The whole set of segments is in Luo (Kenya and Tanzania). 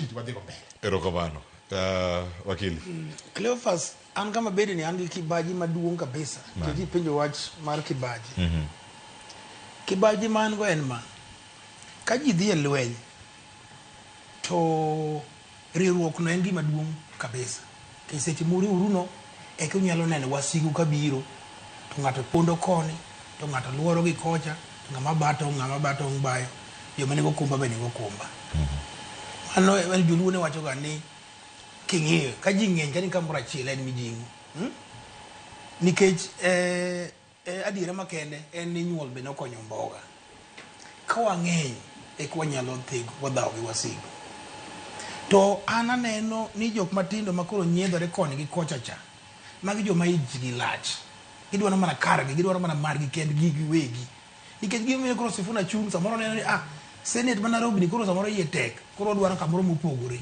tich wadhigo mbele. Erokamano. Wakili. Cleophas, an kama bede ni an gi kibaji maduong' kabisa. Nikech ipenjo wach mar kibaji. Kibaji ma an go en ma. Ka ji dhi e lweny, to riwruok no en gima duong' kabisa. Nikech seche muriwru no, eka unyalo neno wasigu kabiro, to ng'ato pondo koni, to ng'ato luoro gi kocha, to ng'ama ba tong', ng'ama ba tong' bayo, joma nigo okumba be nigo okumba. Mano en joluo ne wacho ga ni king'iyo ka ji ng'eny ka ni kamoro achiel en mijing'o. Hmm? Nikech eh, eh, adiera makende en ni nyuol be nokonyo mboga. Ka wang'eny eka wanyalo thigo wadhawo gi wasigu. To an aneno ni jok matindo ma koro nyiedhore koni gi kocha cha, magi joma ijgi lach. Gidwaro mana kargi, gidwaro mana margi kendgi giwegi. Nikech gimomiyo koro Sifuna chung' samoro neno ni ah, Senate ma Nairobi ni koro samoro iye tek, koro odwaro kamoro mopogore.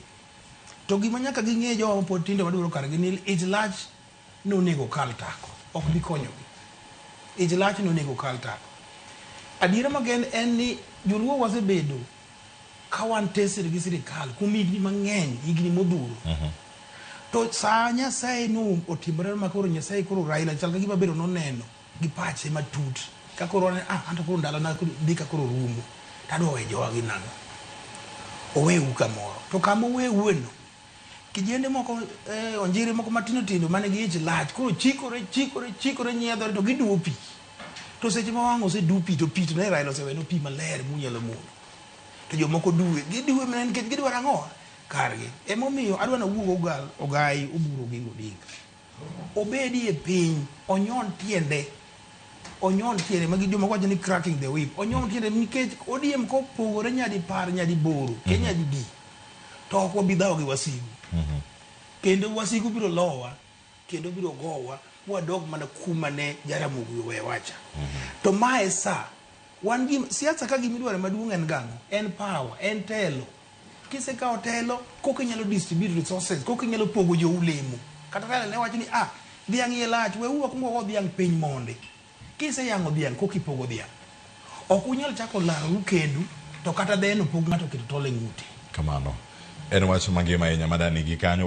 To gima nyaka ging'e jowa mapod tindo madwaro kargi ni ich lach nonego okal tako, ok bi konyogi. Ich lach nonego okal tako. Adiera makende en ni joluo wasebedo ka wan tested gi sirikal kuom higni mang'eny, higni modhuro. To saa Nyasaye no otimore ma koro Nyasaye koro Raila chal ka gima bedo noneno gi pache matut ka koro oneno ah anto koro ndalona dhi ka koro rumo to adwa weyo jowa gi nang'o. Oweu kamoro. To kama oweueno kijende moko eh, onjiri moko matindo tindo mane gi ich lach koro chikore chikore chikore nyiedhore to giduwo pi. To seche ma wang' osedu pi to pi to ne Raila osewenu pi maler munyalo modho. To jomoko duwe, giduwe mana nikech gidwaro ang'o? Kargi. Emomiyo adwa nawuog ogal Ogai Oburu Oginga Odinga. Obedi e piny, onyon tiende, onyon tiende, magi jomoko wacho ni cracking the whip. Onyon tiende nikech ODM kopogore nyadipar, nyadiboro, ke nyadidi, to ok wabi dhawo gi wasigu. Kendo wasigu biro lowa, kendo biro gowa, mwadog mana kuma ne Jaramogi owewacha. To mae sa, wan gi siasa ka gima idwaro maduong' en gang'o? En power, en telo. Kisekawo telo, koka inyalo distribute resources, koka inyalo pogo jou lemo. Kata Raila ne wacho ni ah, dhiang' iye lach, weuru wakwong wago dhiang' piny mondi. Kiseyang'o dhiang' koka ipogo dhiang'. Ok unyal chako laroru kendu, to kata dheno pok ng'ato oketo tol e ng'ute. Kamano. En wach mangima ahinya madani gi kanyo.